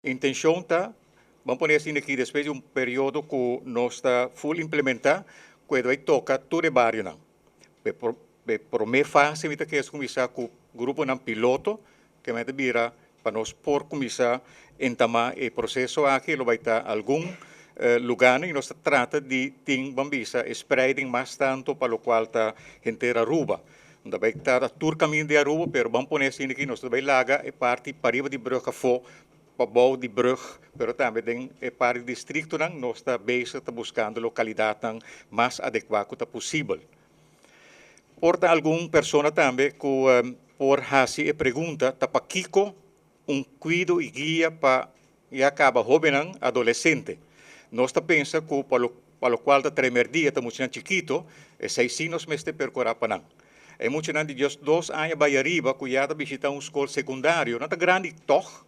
Intencion ta, ban pone asina aki, despues di un periodo cu nos ta full implementa, cu e bay toca tur e barionan. E prome fase mi ta kier cuminsa cu gruponan piloto, cu ta bira pa nos por cuminsa entama e proceso aki, lo bay ta algun lugar y nos ta trata di tin, ban bisa, spreiding mas tanto pa locual ta henter Aruba. Unda bay ta tur caminda di Aruba, pero ban pone asina aki, nos bay laga e parti pariba di brug afo, pa bou di brug, pero tambe den e parti distritonan, nos ta bezig ta buscando localidadnan mas adecua cu ta posibel. Por ta algun persona tambe cu por haci e pregunta, ta pakico un cuido y guia pa ya caba hobennan adolescente? Nos ta pensa cu pa locual ta tremerdia ta mucho chikito, esey si nos mester percura pa nan. E muchanan di 12 aña bay ariba, cu ya ta bishita un scol secundario, no ta grandi toch,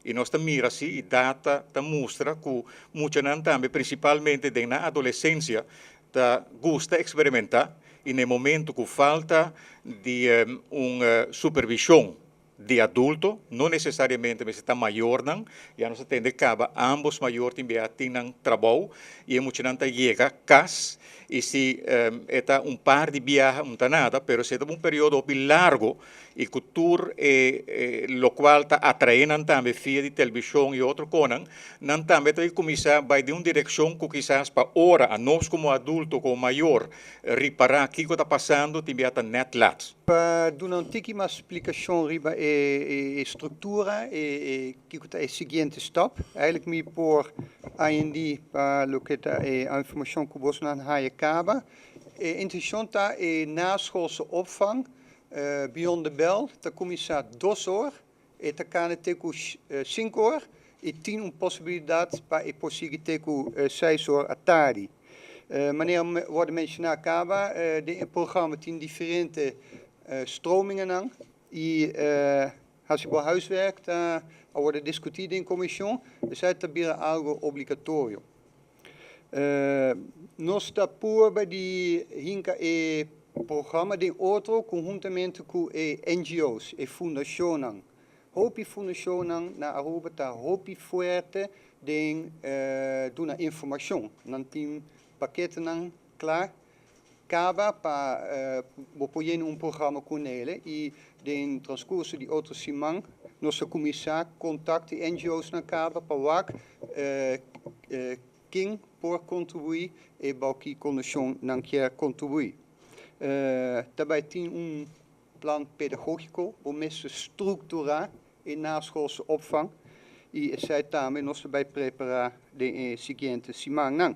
y nos ta mira si e data ta mustra cu muchanan tambe, principalmente den na adolescencia, ta gusta experimenta y na momento cu falta di un supervision di adulto, no necesariamente mester ta mayornan, ya nos a tende caba, ambos mayor tin bia tin nan trabou y e muchanan ta yega cas y si e ta un par di biaha, no ta nada, pero si ta un periodo hopi largo y cu tur locual ta atrae nan tambe via di television y otro cosnan, nan tambe ta cuminsa bay den un direccion cu kisas pa ora a nos como adulto, como mayor, ripara kico ta pasando, tin bia ta net laat. Pa duna un tiki mas splicacion riba e structura y kico ta e siguiente stap. Eigenlijk mi por IND pa loke ta e informacion cu boso a haya caba. E intencion ta e naschoolse opvang Beyond the Bell ta cuminsa 2 or y ta cana te cu 5 or y tin un posibilidad pa e por sigui te cu 6 or atardi. Manera a wordo menciona caba, e programa tin diferente stromingen y als je huiswerk ta wordo discuti den comision, dus ta bira algo obligatorio. Nos ta purba di hinca e programa den otro conhuntamente cu e NGO's y fundacionnan. Hopi fundacionnan na Aruba ta hopi fuerte den duna informacion. Nan tin paketenan cla caba pa por un programa cu ne y den transcurso di otro siman nos a cuminsa contacta NGO's na caba pa wak ken por contribui y pa ki condicion nan kier contribui. Tambe tin un plan pedagogico pa structura e naschoolse opvang y esey tambe nos ta bay prepara den siguiente siman.